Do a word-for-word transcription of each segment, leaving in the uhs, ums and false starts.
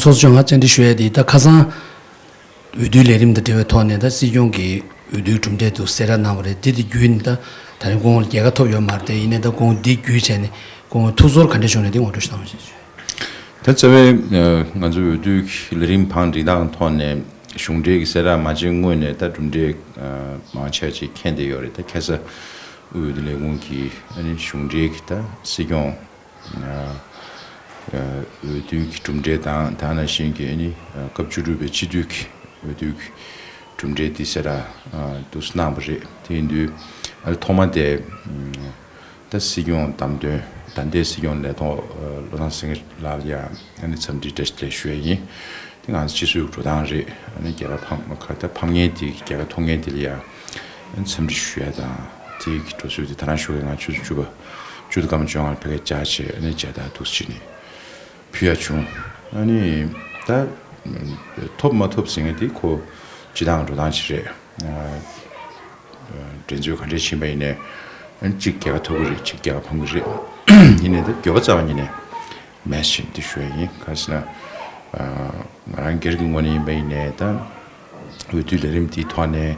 ཚོགས་གཙོ་མཆོག་ང་བཅར་འདྲི་ཞུ་ཡ་དེ་ད་ཁ་སང་འོས་བསྡུའི་ལས་རིམ་དང་འབྲེལ་བའི་ཐོག་ནས་ད་སྲིད་སྐྱོང་གིས་འོས་བསྡུའི་གྲུབ་འབྲས་དེ་གསལ་བསྒྲགས་གནང་བ་རེད། འདི་དེ་བརྒྱུད་ནས་ད་ད་རིང་སྐུ་ངོ་ལ་རྒྱལ་ཁ་ཐོབ་ཡོད་མ་རེད་དེ། ཡིན་ནའི་ད་སྐུ་ངོ་འདི་བརྒྱུད་བྱས་ནས་སྐུ་ངོ་ཐུགས་ཚོར་ག་འདྲ་བྱུང་ནས་དེ་ངོ་སྤྲོད་ཞིག་གནང་བ་བྱེད་ཞུ། ད་རྩ་བའི་ང་ཚོའི་འོས་བསྡུའི་ལས་རིམ་བང་སྒྲིག་སྟངས་ཐོག་ནས་གཞུང་འབྲེལ་གྱི་གསལ་བསྒྲགས་མ་བྱས་སྔོན་ནས་ད་གྲུབ་འབྲས་མང་ཆེ་ཅིག་མཁྱེན་བསྡད་ཡོད་རེད། ད་ཁ་སང་འོས་བསྡུ་ལས་ཁུངས་ཀྱིས་ཨ་ནི་གཞུང་འབྲེལ་གྱི་ད་སྲིད་སྐྱོང་འོས་བསྡུའི་གྲུབ་འབྲས་དང་དེ་ནང་བཞིན་གྱི་ཨ་ནི་སྐབས་བཅུ་དྲུག་པའི་སྤྱི་འཐུས་ཀྱི་འོས་བསྡུའི་གྲུབ་འབྲས་འདི་གསལ་བསྒྲགས་འདུག་གནང་བ་རེད། དེ་ཡིན་དུས་ཨ་ནི་ཐོག་མ་དེ་ད་སྲིད་སྐྱོང་བདམས་ཐོན་ད་ལྟའི་སྲིད་སྐྱོང་ལས་ཐོག་བློ་བཟང་སེང་གེ་ལགས་ལ་ཡང་ཨ་ནི་འཚམས་འདྲི་བཀྲ་ཤིས་བདེ་ལེགས་ཞུ་ཡ་ཡིན། དེ་ང་ཚོ་སྤྱི་ཚོགས་འགྲོ་སྟངས་རེད། ཨ་ནི་རྒྱལ་ཁ་ཕམ་ཁ་ད་ཕམ་མཁན་དེ་རྒྱལ་ཁ་ཐོབ་མཁན་དེ་ལ་ཡང་ཨ་ནི་འཚམས་འདྲི་ཞུ་ཡ་དང་དེ་གི་འགྲོ་ཚུལ་དེ་ད་རང་ཞུ་གི་ང་ཆུ་ཚོད་བཅུ་པ་བཅུ་དང་སྐར་མ་བཅོ་ལྔར་ཕ་གིར་བཅར་བྱས་ཨ་ནི་མཇལ་དར་འདུག་སེ་བྱས་ནས་ཕུལ་ཡ་བྱུང་། ཨ་ནི་ད་ཐོབ་མ་ཐོབ་ཟེར་མཁན་དེ་ཁོ་སྤྱི་བཏང་འགྲོ་སྟངས་ཅིག་རེད། འགྲན་རྩོད་ག་འདྲས་ཕྱིན་པ་ཡིན་ནའི་ཨ་ནི་གཅིག་རྒྱལ་ཁ་ཐོབ་ཀྱི་རེད། གཅིག་རྒྱལ་ཁ་ཕམ་གྱི་རེད། ཡིན་ནའི་ད་འགྱོད་པ་རྩ་བ་ཉིད་ནས་མེད་ཅེས་འདི་ཞུ་ཡ་ཡིན། ག་ཟེར་ན་ང་རང་སྒེར་གྱི་ངོས་ནས་ཡིན་པ་ཡིན་ནའི་ད་འོས་བསྡུའི་ལས་རིམ་འདིའི་ཐོག་ནས་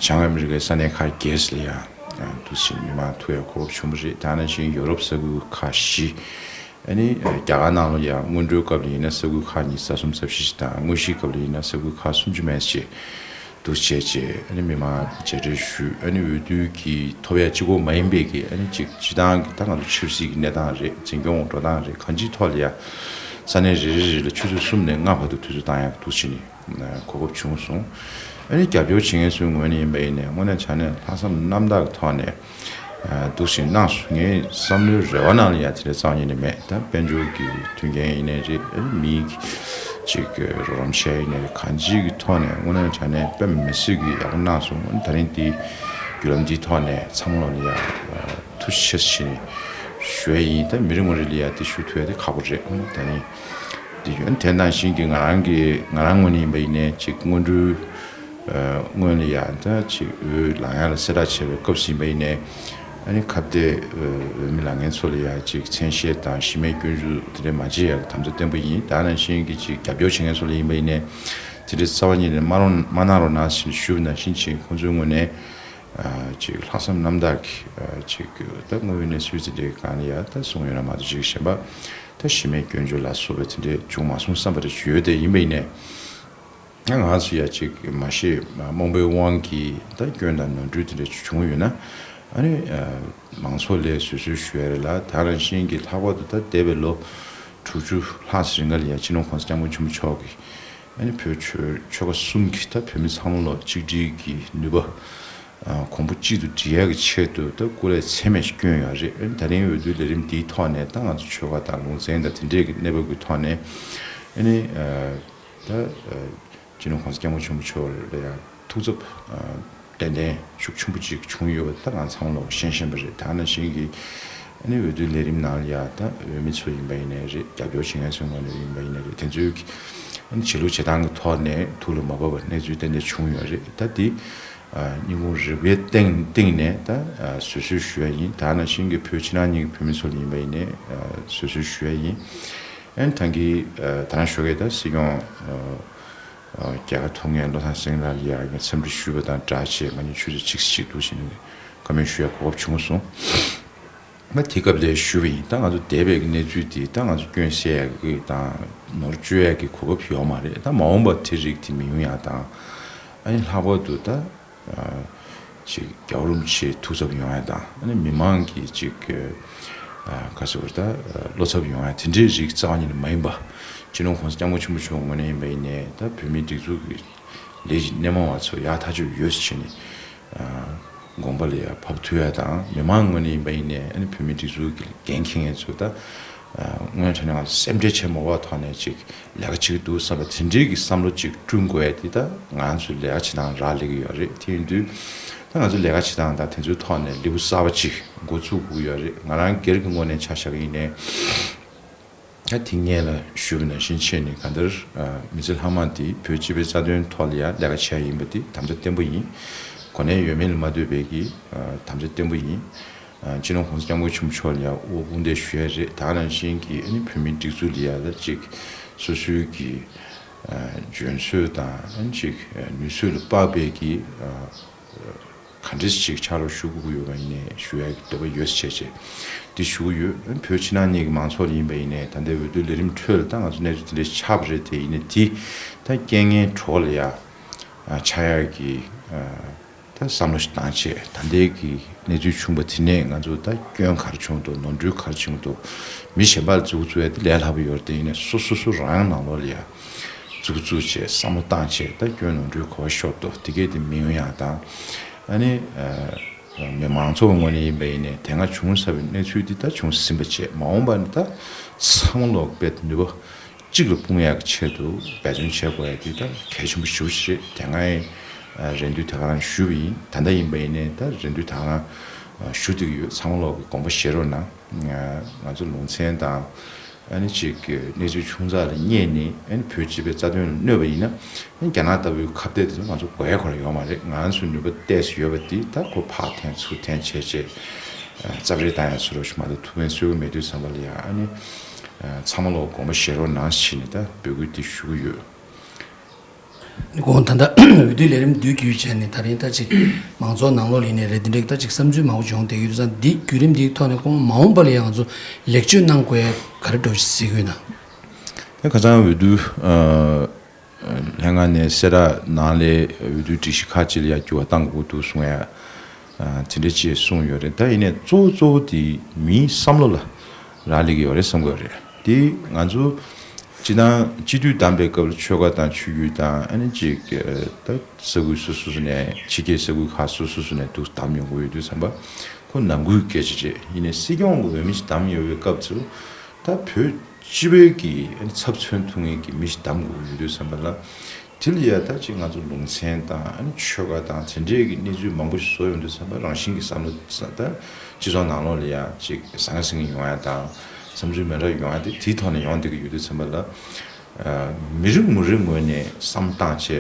བྱང་ཨ་མི་རི་ཀའི་ས་གནས་ཁག་བརྒྱད་ལ་ཡང་འདུག་སེ་མི་མང་ཐུག་ཡ་གོ་སྐབས་བྱུང་བ་རེད། ད་ནང་བཞིན་ཡོ་རོབ་ས་ཁུལ་ཁག་བཞི། ཨ་ནི་རྒྱ་གར་ནང་ལ་ཡང་སྔོན་འགྲོའི་སྐབས་ལ་ཡིན་ན་ས་ཁུལ་ཁག་ཉི་ཤུ་རྩ་གསུམ་རྩ་བཞི་ཞིག་དང་། དངོས་གཞིའི་སྐབས་ལ་ཡིན་ན་ས་ཁུལ་ཁག་སུམ་ཅུ་མན་ཆད་འདུག་སེ་བྱས་རྗེས་ཨ་ནི་མི་མང་མཇལ་འཕྲད་ཞུས། ཨ་ནི་འོས་བསྡུ་གི་ཐོབ་ཡ་གཅིག་པོ་མ་ཡིན་པའི་གི་ཨ་ནི་གཅིག་སྤྱི་བཏང་གི་ད་ང་ཚོ་ཆབ་སྲིད་ཀྱི་གནས་སྟངས་རེད། འཛིན་སྐྱོང་འགྲོ་སྟངས་རེད། གང་ཅིའི་ཐོག་ལ་ཡ་ས་གནས་རེ་རེ་རེ་ལ་ཆུ་ཚོད་གསུམ་ནས་ལྔ་བར་དུ་དུས་ཚོད་བཏང་ཡ་འདུག་སེ་བྱས་ནས་གོ་སྐབས་བྱུང་སོང་། ཨ་ནི་རྒྱབ་སྐྱོར་བྱེད་མཁན་ཚོའི་ངོས་ནས་ཡིན་པ་ཡིན་ནའི་དངོས་གནས་དྲང་གནས་ལྷག་བསམ་རྣམ་དག་གི་ཐོག་ནས་འདུག་སེ་གནང་སོང་། ངའི་བསམ་བློའི་རེ་བ་ནང་ལ་ཡ་དེ་འདྲ་རྩ་བ་ཉིད་ནས་མེད། ད་དཔལ་འབྱོར་གྱི་མཐུན་རྐྱེན་ཡིན་ནའི་རེད། ཨ་ནི་མིའི་ཅིག་རོགས་རམ་བྱས་ཡིན་ནའི་རེད། གང་ཅིའི་གི་ཐོག་ནས་དངོས་གནས་དྲང་གནས་དཔེ་མི་སྲིད་ཀྱི་ཡག་པོ་གནང་སོང་། ཨ་ནི་ད་རིང་འདི་བརྒྱུད་ལམ་འདིའི་ཐོག་ནས་ཚང་མ་ལ་ཡ་ཐུགས་རྗེ་ཆེ་ཞུ་ཡ་ཡིན། ད་མི་རེ་ངོ་རེ་ལ་ཡ་དེ་ཞུ་ཐུབ་ཡ་དེ་ཁག་པོ་རེད། ཨ་ནི་ད་རིང་འདི་ཡོད། དེ་ནང་བཞིན་གྱི་ང་རང་གི་ང་རང་ངོས་ནས་ཡིན་པ་ཡིན་ནའི་ཅིག་སྔོན་འགྲོའི་སྔོན་ལ་ཡང་ད་ཅིག་འོས་ལངས་ཡ་ལ་གསལ་བསྒྲགས་བྱས་པའི་སྐབས་སུ་ཡིན་པ་ཡིན་ནའི་ཨ་ནི་ཁ་གཏད་འོས་མི་ལངས་མཁན་ཚོ་ལ་ཡང་ཅིག་མཚན་ཤས་དང་གཞི་མེད་སྐྱོན་བརྗོད་དེ་འདྲ་མ་བྱེད་ཡ་ལ་དམ་བཅའ་བརྟན་པོ་ཡིན། ད་ནང་བཞིན་གྱི་ཅིག་རྒྱབ་སྐྱོར་བྱེད་མཁན་ཚོ་ལ་ཡིན་པ་ཡིན་ནའི་དེ་འདྲའི་རྩ་བ་ཉིད་ནས་མ་རུང་མ་གནང་རོགས་གནང་ཞེས་ཞུས་པ་ནང་བཞིན་ཅིག་ཁོང་ཚོའི་ངོས་ནས་ཅིག་ལྷག་བསམ་རྣམ་དག་གིས་ཅིག་ད་དངོས་ཡོད་གནས་ཚུལ་དེ་འདྲའི་སྒང་ལ་ཡ་ད་གསུངས་ཡོད་ན་མ་གཏོགས་ཅིག་གཞན་པ་ད་གཞི་མེད་སྐྱོན་བརྗོད་ལ་སོགས་པའི་དེ་འདྲའི་བྱུང་མ་སོང་བསམ་པ་རེ་ཡོད། དེ་ཡིན་པ་ཡིན་ནའི། ང་ང་ཚོ་ཡ་ཅིག་མ་ཤེས་རྨོངས་པའི་དབང་གིས་ད་སྐྱོན་དང་ནོར་འཁྲུལ་དེ་འདྲ་བྱུང་ཡོད་ན་ཨ་ནི་མང་ཚོགས་ལ་བཟོད་གསོལ་ཞུ་ཡ་རེད་ལ། ད་རང་བཞིན་གྱི་ལྷག་པར་དུ་ད་འདས་པའི་ལོ་དྲུག་ཅུ་ལྷག་ཙམ་རིང་ག་ལ་ཡ་སྤྱི་ནོར་༸གོང་ས་༸སྐྱབས་མགོན་ཆེན་པོ་མཆོག་གིས་ཨ་ནི་བོད་ཆོལ་ཆོལ་ཁ་གསུམ་གྱི་ད་བོད་མི་ཚང་མ་ལ་གཅིག་སྒྲིལ་གྱི་ནུས་པ་གོང་བུ་གཅིག་ཏུ་སྒྲིལ་ཡ་གི་ཆེད་དུ་ད་སྐུ་ལས་ཚད་མེད་ཞིག་བསྐྱོན་ཡོད་རེད། ཨ་ནི་ད་རིང་འོས་བསྡུའི་ལས་རིམ་འདིའི་ཐོག་ནས་ད་ང་ཚོ་ཆོལ་ཁ་དང་ལུང་ཚན་དང་དེ་འདྲས་ཀྱི་གནས་བབ་ཀྱི་ཐོག་ནས་ཨ་ནི། ད་སྤྱི་ནོར་༸གོང་ས་༸སྐྱབས་མགོན་ཆེན་པོ་མཆོག་ལ་ཡང་ཐུགས་འཚབ་ཏན་ཏན་ཤུགས་ཆེན་པོ་ཅིག་བྱུང་ཡོད་པ་ད་ང་ཚང་མ་ལོག་ཤེས་ཤེས་པ་རེད། ད་ནང་བཞིན་གྱི་ཨ་ནི་འོས་བསྡུའི་ལས་རིམ་ནང་ལ་ཡང་ད་འོས་མི་ཚོ་ཡིན་པ་ཡིན་ནའི་རེད། རྒྱབ་སྐྱོར་བྱེད་མཁན་ཚོའི་ངོས་ནས་ཡིན་པ་ཡིན་ནའི་རེད། དེ་ཚོའི་གི་ཨ་ནི་བྱེད་ལུགས་བྱེད་སྟངས་ཀྱི་ཐོག་ནས་ཐུགས་ལ་མ་བབས་པ་གནས་ཚུལ་ཏན་ཏན་བྱུང་ཡོད་རེད། ད་འདི་སྙིང་ཁུང་རུས་པའི་གཏིང་གཏིང་ནས་ད་བཟོད་གསོལ་ཞུ་ཡ་ཡིན། ད་ནང་བཞིན་གྱི་བོད་ཕྱི་ནང་གཉིས་ཀྱི་བོད་མི་ཚོ་ལ་ཡིན་པ་ཡིན་ནའི་བཟོད་གསོལ་ཞུ་ཡ་ཡིན། ཨ་ནི་ད་གིན་ད་རང་ཞོགས་ཀས་ད་སྲིད་སྐྱོང་རྒྱལ་ཁ་ཐོབ་མཁན་བློ་བཟང་སེང་གེ་ལགས་ལ་ཡ་ངས་འཚམས་འདྲི་ཞུས་པ་དང་སྦྲགས་བྱས་ང་གཉིས་ཆུ་ཚོད་གཅིག་གཅིག་ཏུ་ཕྱིན་ནས་བཀའ་མོལ་ཞུ་ཡ་གོ་སྐབས་བྱུང་སོང་། ང་དེ་སྐབས་ལ་ཞུས་པ་ཡིན། ད་ང་ཚོ་འདས་པའི་གནས་ཚུལ་དེ་ད་ང་ཚོ་སྐྱོན་བཤད་ཡ་གི་དང་ནོར་བཅོས་ཡ་གི་གོ་སྐབས་ཡོད་མ་རེད། ད་མ་འོངས་པ་དེ་རིགས་དེ་མི་ཡོང་ཡ་དང་ཨ་ནི་ལྷག་པར་དུ་ད། ཅིག་རྒྱལ་བ་རིན་པོ་ཆེ་ཐུགས་འཚབ་ཡོང་ཡ་དང་ཨ་ནི་མི་མང་གི་ཅིག་ག་ཟེར་བ་ད་བློ་འཚབ་ཡོང་ཡ་དེ་འདྲའི་རིགས་རྩ་བ་ཉིད་ནས་མ་ཡིན་པ། སྤྱི་ནོར་༸གོང་ས་༸སྐྱབས་མགོན་ཆེན་པོ་མཆོག་ངོས་ནས་ཡིན་པ་ཡིན་ནའི་ད་བོད་མིའི་སྒྲིག་འཛུགས་ཀྱི་ལས་ཀྱི་སྣེ་མང་བ་ཚོ་ཡག་ཐག་ཆོད་ཡོད་ཟེར་བྱས་ནས་དགོངས་པ་ལ་ཡ་ཕབ་ཐུབ་ཡ་དང་མི་མང་ངོས་ནས་ཡིན་པ་ཡིན་ནའི་ཨ་ནི་བོད་མིའི་སྒྲིག་འཛུགས་ཀྱི་འགན་འཁྱེར་མཁན་ཚོ་ད། དངོས་གནས་དྲང་གནས་ང་ཚོ་སེམས་ཁྲལ་བྱེད་མ་དགོས་པའི་ཐོག་ནས་ཅིག་ལས་ཀ་བྱེད་ཀྱི་འདུག་བསམ་པ་དེ་འདྲའི་གི་བསམ་བློ་ཅིག་བསྐྲུན་དགོས་ཡ་དེ་ད་ང་ཚོའི་ལས་ཀ་བྱེད་སྟངས་རག་ལས་ཀྱི་ཡོད་རེད། དེ་ཡིན་དུས་ད་ང་ཚོའི་ལས་ཀ་བྱེད་སྟངས་དང་དེ་ཚོའི་ཐོག་ནས་ལེའུ་གསར་པ་ཅིག་འགོ་བཙུགས་དགོས་ཡོད་རེད། ང་རང་སྒེར་གྱི་ངོས་ནས་ཆ་བཞག་གི་ཡིན་ནའི་ད་དེ་སྔོན་ལ་ཞུས་པ་ནང་བཞིན་བྱས་ནས་གང་ལྟར་མི་ཚེ་ལྷག་མ་དེ་བོད་སྤྱི་པའི་རྩ་དོན་ཐོག་ལ་ཡ་ལས་ཀ་བྱས་ཡིན་པ་དེ་དམ་བཅའ་བརྟན་པོ་ཡིན། གོ་གནས་ཡོད་མེད་ལ་མ་ལྟོས་པའི་གི་དམ་བཅའ་བརྟན་པོ་ཡིན། སྤྱི་ནོར་༸གོང་ས་༸སྐྱབས་མགོན་ཆེན་པོ་མཆོག་ལ་ཡང་དབུ་དཔུང་འདེགས་ཞུ་ཡ་རེད། ད་ནང་བཞིན་གྱི་ཨ་ནི་བོད་མིའི་སྒྲིག་འཛུགས་ལ་ཡ་ད་ཅིག་ སོ་སོའི་གི་ཨ་འཇོན་ཚོད་དང་ཨ་ནི་ཅིག་ཨ་ནུས་ཚོད་ལ་དཔག་པའི་གི་ཨ་ག་འདྲས་ཅིག་ཕྱག་རོགས་ཞུ་དགོས་ཀྱི་ཡོད་པ་ཡིན་ནའི་ཞུ་ཡག་གི་འདོད་པ་ཡོད་ཟེར་བྱས་བྱས་འདི་ཞུ་གི་ཡོད། བོད་ཕྱི་ནང་གཉིས་ཀྱི་མང་ཚོགས་ལ་ཡིན་པ་ཡིན་ནའི་ད་ལྟའི་འོས་བསྡུ་ལས་རིམ་ཁྲོད་ལ་ད་ང་ཚོ་གནས་ཚུལ་དེ་འདྲས་ཆགས་པ་རེད། དེ་ཡིན་ནའི་དེ་ད་རྐྱེན་ངན་གྲོགས་ལ་ཡ་ཨ་ཆགས་ཡག་གི་ཨ་ད་བསམ་བློ་ཞིག་བཏང་བྱས་ད་ལྟའི་གི་གནས་ཚུལ་བྱུང་བ་དེ་ནས་ང་ཚོ་ད་སྐྱོན་ག་རེ་བྱུང་འདུག་ནོར་འཁྲུལ་ག་རེ་བྱུང་འདུག་མི་གཞན་པ་ལ་མཛུབ་བཙུགས་ཡ་དེ་ལས་སླ་པོ་ཡོད་རེད། དེ་ཡིན་ནའི་སོ་སོ་སོ་རང་ནང་ལོགས་ལ་ཡ་མཛུབ་བཙུགས་བྱས་བསམ་བློ་བཏང་བྱས་ད་སྐྱོན་ནོར་འཁྲུལ་ག་པར་ཤོར་འདུག་དེ་གས་དེ་མི་ཡོང་ཡ་དང་། ཨ་ནི་ཨ་མི་མང་ཚོགས་ངོས་ནས་ཡིན་པ་ཡིན་ནའི་དེ་སྔ་བྱུང་ཚར་བའི་གནས་ཚུལ་འདི་ད་བྱུང་ཟིན་པ་བྱས་མ་འོངས་པ་ནི་ད་ཚང་མ་ལོག་དཔེ་ནུས་པ་གཅིག་ལ་སྤུངས་ཡག་གི་ཆེད་དུ་འབད་བརྩོན་བྱེད་དགོས་ཡ་དེ་ད་གལ་ཆེན་པོ་ཞེ་པོ་ཅིག་རེད། དེ་སྔའི་ཨ་རེ་འདུན་དེ་ག་རང་ཞུས་པ་ཡིན། ད་ལྟ་ཡིན་པ་ཡིན་ནའི་ད་རེ་འདུན་དེ་ག་རང་ཨ་ཞུ་བསྡད་ཀྱི་ཡོད། ཚང་མ་ལོག་གི་དགོངས་པ་བཞེས་རོགས་གནང་། ང་ཚོ་ལུང་ཚན་དང་ཨ་ནི་ཅིག་གི་གནས་ཚུལ་ཆུང་ཙག་ལ་བསྙད་ནས་ཨ་ནི་བོད་སྤྱི་པའི་རྩ་དོན་ལ་གནོད་པ་ཡིན་ན་ཨ་ནི་རྒྱ་ནག་ལྟ་བུའི་ཁ་གཏད་དེ་ཚོ་ང་ཚོ་དགོས་ཡ་ཁོ་རང་ཡོད་མ་རེད། ང་ཚོའི་ནུས་པ་ཏོག་ཙམ་ཡོད་པ་དེ་ད་ཁོ་ཕར་འཐེན་ཚུར་འཐེན་བྱས་བྱས་ཨ་རྩབ་རེས་བཏང་ཡ་ཚུར་རོགས་ཞུ་མ་གཏོགས་ཐུབ་མཁན་གསོལ་གི་མེད་དུས་ཙམ་པ་ལ་ཡ་ཨ་ནི་ཨ་ཚང་མ་ལོག་དགོངས་པ་བཞེས་རོགས་གནང་ཞེས་ནས་ད་འབོད་སྐུལ་འདི་ཞུ་གི་ཡོད། ཁོང་ད་ལྟ་འོས་བསྡུའི་ལས་རིམ་བསྡུ་རྒྱུའི་ཆ་ནས་ད་རིང་ད་ཅིག་མང་ཚོགས་ནང་ལོགས་ལ་ཡིན་ནའི་རེད། འདི་འདྲའི་ད་ཅིག་བསམ་ཚུལ་མང་པོ་བྱུང་བསྡད་ཀྱི་ཡོད་དུས་ཙང་འདི་བརྒྱུད་རིམ་འདིའི་ཐོག་ནས་ཁོང་མ་འོངས་པ་ལ་ཡང་ང་ཚོ་ལེགས་བཅོས་གནང་དགོས་ཡ་ག་རེ་འདྲ་བོ་ཞིག་གཟིགས་ཀྱི་ཡོད་ན། ད་ཁ་སང་འོས་བསྡུ་ཨ་ལྷན་ཁང་ནས་གསལ་བསྒྲགས་ནང་ལས་འོས་བསྡུའི་སྒྲིག་གཞི་ཁག་ཅིག་ལ་ཡང་འགྱུར་བ་གཏང་དགོས་འདུག་གསུང་ཡ། ཨ་དེ་འདྲ་ཅིག་གསུངས་ཡོད་རེད། ད་ཡིན་ནའི་གཙོ་བོ་གཙོ་བོ་དེ་མིའི་བསམ་བློ་ལ་རག་ལས་ཀྱི་ཡོད་རེད་བསམ་གྱི་ཡོད་རེད། དེ་ང་ཚོ་སྤྱི་བཏང་སྤྱི་འཐུས་བདམས་པའི་སྐབས་ལ་ཆོལ་ཁ་དང་ཆོས་བརྒྱུད་དང་ཨ་ནི་ཅིག་ད་ས་ཁུལ་སོ་སོ་སོ་ནས་ཕྱི་རྒྱལ་ས་ཁུལ་ཁག་སོ་སོ་སོ་ནས་འདུག་བདམས་ཡོང་གི་ཡོད་དུས་ཙམ་པ་ཁོ་ནང་ཁུལ་སྐད་ཆ་རེད། ཡིན་ནའི་སྲིད་སྐྱོང་གི་འོས་མི་ཞིག་བདམས་ཡོང་བའི་སྐབས་སུ་ད་བོད་སྤྱི་པའི་གི་ཨ་ནི་ཚབ་མཚོན་ཐུབ་མཁན་གྱི་མི་ཞིག་བདམས་དགོས་ཀྱི་ཡོད་དུས་ཙམ་པ་ལ། དེ་ལ་ཡ་ད་ཅིག་ང་ཚོ་ལུང་ཚན་དང་ཨ་ནི་ཆོལ་ཁ་དང་དེ་འདྲའི་གི་གནས་ཚུལ་མང་པོ་ཞིག་བཟོ་ཡོང་དུས་ཙམ་པ་རང་བཞིན་གྱི་བསམ་བློ་ད་སྤྱི་ཚོགས་ནང་ལོགས་ལ་ཡ་ཅིག་ཟང་ཟིང་ཡོང་ཡ་དང་བསམ་ཚུལ་མི་འདྲ་ཡོང་ཡ་དེ་དེའི་ཐོག་ནས་ཡོང་བསྡད་ཀྱི་ཡོད་དུས་ཙམ་པ་ལ་ཨ་མི་རེ་ངོ་རེ་ངོས་ནས་བསམ་བཏང་བྱས་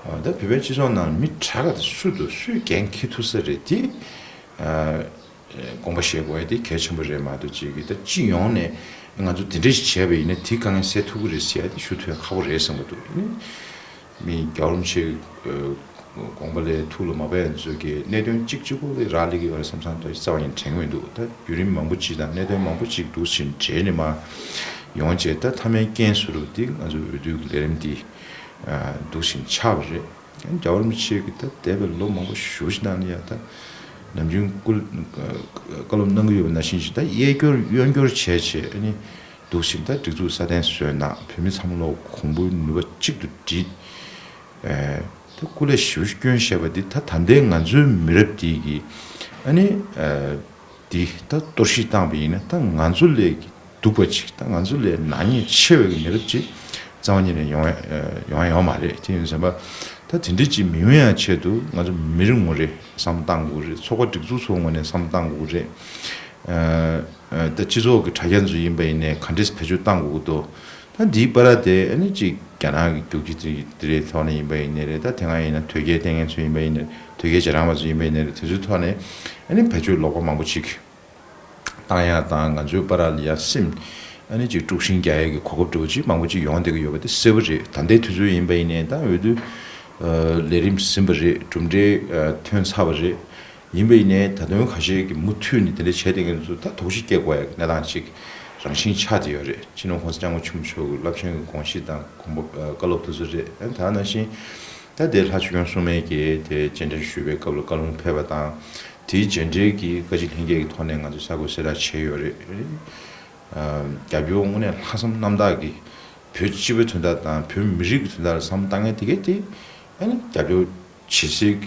ཨ་ད་བོད་པའི་སྤྱི་ཚོགས་ནང་མི་དྲག་ག་དེ་སུ་འདུག་སུས་འགན་འཁྱེར་ཐུབ་ས་རེད་དེ། ཨ་དགོངས་པ་བཞེས་དགོས་ཡ་དེ་གལ་ཆེན་པོ་རེད་མ་གཏོགས་ཅིག་གི་ད་སྤྱི་ཡོངས་ནས་ང་ཚོ་དེ་འདྲ་ཞིག་བྱས་པ་ཡིན་ན་དེའི་དཀའ་ངལ་སེལ་ཐུབ་ཀྱི་རེད་ཟེར་ཡ་དེ་ཞུ་ཐུབ་ཡ་ཁག་པོ་རེད་བསམ་གྱི་འདུག་མི་རྒྱལ་བ་རིན་པོ་ཆེའི་དགོངས་པ་ལས་ཐུགས་ལ་མ་ཕེབས་ཚོད་ཀྱི་གནད་དོན་གཅིག་གཅིག་པོ་ལས་རག་ལས་ཀྱི་ཡོད་རེད་བསམ་བསམ་ད་རྩ་བ་ཉིད་དྲན་གྱི་མི་འདུག་ད་བརྒྱུད་རིམ་མང་པོ་གཅིག་དང་གནད་དོན་མང་པོ་གཅིག་འདུག་བཞིན་འབྲེལ་ནས་མ་ཡོང་བྱས་ད་མཐའ་མའི་རྐྱེན་བཟོ་རུ་དེ་ང་ཚོའི་འོས་བསྡུའི་ལས་རིམ་འདི་འདུག་བཞིན་ཆགས་པ་རེད། རྒྱལ་བ་རིན་པོ་ཆེ་གིས་ད་འདས་པའི་ལོ་མང་པོ་ཞེ་པོ་ཞིག་ནང་ལ་ཡང་ད་ནམ་རྒྱུན་སྐུ་བཀའ་སློབ་གནང་གི་ཡོད་པ་ནང་བཞིན་ཞིག་ད་གཡས་སྐྱོར་གཡོན་སྐྱོར་བྱས་བྱས་ཨ་ནི་འདུག་བཞིན་ད་སྒྲིག་འཛུགས་སྲ་བརྟན་བཟོས་གནང་བོད་མི་ཚང་མ་ལོག་གོང་བུའི་ནུས་པ་གཅིག་ཏུ་བསྒྲིལ། ད་སྐུ་ལས་ཞེ་པོ་ཞིག་བསྐྱོན་བཞག་པ་འདི་ད་ད་ལྟའི་ང་ཚོའི་མི་རབས་འདི་གི་ཨ་ནི། འདི་ད་གཏོར་བཤིག་བཏང་བ་ཡིན་ན་ད་ང་ཚོ་ལས་ཀྱི་སྡུག་པ་ཅིག་ད་ང་ཚོ་ལས་ནག་ཉེས་ཆེ་བའི་གི་མི་རབས་ཅིག་རྩ་བ་ཉིད་ནས་ཡོང་ཡ་ཡོང་ཡ་ཡོད་མ་རེད། དེ་ཡིན་ཙང་ད་དེ་འདྲ་ཅིག་མི་ཡོང་ཡ་ཆེད་དུ་ང་ཚོ་མི་རེ་ངོ་རེ་བསམ་བཏང་དགོས་རེད། ཚོགས་པ་སྒྲིག་འཛུགས་ཚོ་ངོས་ནས་བསམ་བཏང་དགོས་རེད། ད་སྤྱི་ཚོགས་ཀྱི་དྲ་རྒྱ་ཚོ་ཡིན་པ་ཡིན་ནའི་ག་འདྲས་བེད་སྤྱོད་བཏང་དགོས་ཀྱི་འདུག་ད་འདིའི་བར་དེ་ཨ་ནི་ཅིག་རྒྱ་ནག་གི་རྒྱུག་ཁྱི་དེ་དེ་རེད་ཐོག་ནས་ཡིན་པ་ཡིན་ནའི་རེད། ད་དེ་སྔ་ཡིན་ན་དོལ་རྒྱལ་བསྟེན་མཁན་ཚོ་ཡིན་པ་ཡིན་ནའི་དོལ་རྒྱལ་རྗེས་འབྲང་པ་ཚོ་ཡིན་པ་ཡིན་ནའི་རེད། དེ་ཚོའི་ཐོག་ནས་ཨ་ནི་བེད་སྤྱོད་ལོག་པ་མང་པོ་ཅིག་བཏང་ཡ་དང་ང་ཚོའི་བར་ལ་ཡ་སེམས་ཨ་ནི་ཅིག་དཀྲུག་ཤིང་རྒྱག་ཡ་གི་གོ་སྐབས་འདྲ་བོ་ཅིག་མང་པོ་ཅིག་ཡོང་བསྡད་ཀྱི་ཡོད་པ་དེ་གསལ་པོ་རེད། ད་ལྟའི་དུས་ཚོད་ཡིན་པ་ཡིན་ནའི་ད་འོས་བསྡུ་ལས་རིམ་ཟིན་པ་རེད། གྲུབ་འབྲས་ཐོན་ཚར་བ་རེད། ཡིན་པ་ཡིན་ནའི་ད་དུང་ཁ་ཤས་ཀྱིས་མུ་མཐུད་ནས་དེ་འདྲ་བྱས་བསྡད་མཁན་ཚོ་ད་དོགས་གཞི་སྐྱེ་དགོས་ཡ་གི་གནས་སྟངས་ཅིག་རང་བཞིན་ཆགས་བསྡད་ཡོད་རེད། སྤྱི་ནོར་༸གོང་ས་༸སྐྱབས་མགོན་ཆེན་པོ་མཆོག་གི་རླབས་ཆེན་གྱི་དགོངས་གཞི་དང་དགོངས་པ་བཀའ་སློབ་དེ་ཚོ་རེད། ད་ནང་བཞིན་ད་དེ་ལྷ་ཆོས་སྐྱོང་སྲུང་མའི་གི་དེ་རྗེས་དྲན་ཞུ་བའི་སྐབས་ལ་བཀའ་ལུང་ཕེབས་པ་དང་། དེའི་རྗེས་དྲན་གྱི་བཀའ་སྤྱི་ལྷན་རྒྱས་ཀྱི་ཐོག་ནས་ང་ཚོས་གསལ་པོ་གསལ་བསྒྲགས་བྱས་ཡོད་རེད། རྒྱབ་སྐྱོར་དངོས་གནས་ལྷག་བསམ་རྣམ་དག་གིས་བོད་སྤྱི་པའི་དོན་དག་དང་བོད་མི་རིགས་ཀྱི་དོན་དག་ལ་བསམ་བཏང་མཁན་དེ་གས་དེ་ཨ་ནི་རྒྱབ་སྐྱོར་བྱེད་སྲིད་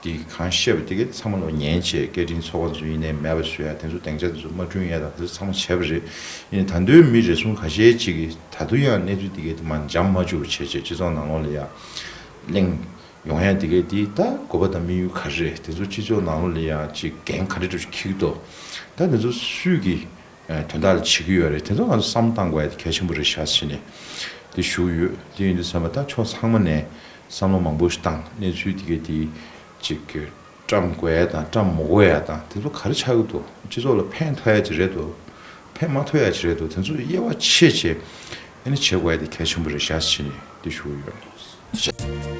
དེ་གང་བཤད་པ་དེ་གས་ཚང་མ་ལོ་ཉན་བྱས་སྐད་འཕྲིན་ཚོགས་པ་ཚོ་ཡིན་ནའི་མེད་པ་བཟོ་ཡ་དེ་ཚོ་སྡིངས་ཆ་དེ་ཚོ་མ་བསྐྲུན་ཡ་དང་དེ་ཚོ་ཚང་མ་བྱས་པ་རེད། ཡིན་ནའི་ད་དུང་མི་རེ་ཟུང་ཁ་ཤས་ཅིག་གིས་ད་དུང་ཡང་གནས་ཚུལ་དེ་གས་དེ་མར་འཇམ་མ་བཅུག་པ་བྱས་བྱས་སྤྱི་ཚོགས་ནང་ལོགས་ལ་ཡ་གླེང་ཡོང་ཡ་དེ་གས་དེ་ད་དགོས་པ་དང་དམིགས་ཡུལ་ག་རེ་རེད། དེ་ཚོ་སྤྱི་ཚོགས་ནང་ལོགས་ལ་ཡ་ཅིག་འགན་ག་རེ་འདྲ་ཞིག་འཁྱེར་གྱི་འདུག་ད་དེ་ཚོ་སུས་ཀྱིས་དོན་དག་ལ་བྱེད་ཀྱི་ཡོད་རེད། དེ་ཚོ་ང་ཚོ་བསམ་བཏང་དགོས་ཡ་དེ་གལ་ཆེན་པོ་རེད་ཤག་ཟེར་ནས་དེ་ཞུ་གི་ཡོད། དེ་ཡིན་དུས་ཙམ་པ་ད་ཕྱོགས་ཚང་མ་ནས་བསམ་བློ་མང་པོ་ཞིག་བཏང་། གནས་ཚུལ་དེ་གས་དེ་ཅིག་བཀྲམ་དགོས་ཡ་དང་བཀྲམ་མ་དགོས་ཡ་དང་དེ་ཚོ་ག་རེ་ཆགས་ཀྱི་འདུག་སྤྱི་ཚོགས་ལ་ཕན་ཐོགས་ཡ་ཅིག་རེད་འདུག་ཕན་མ་ཐོགས་ཡ་ཅིག་རེད་འདུག་དེ་ཚོ་དབྱེ་བ་ཕྱེ་བྱས་ ཨ་ནི་བྱེད་དགོས་ཡ་དེ་གལ་ཆེན་པོ་རེད་ཤག་ཅེས་ནས་འདི་ཞུ་གི་ཡོད།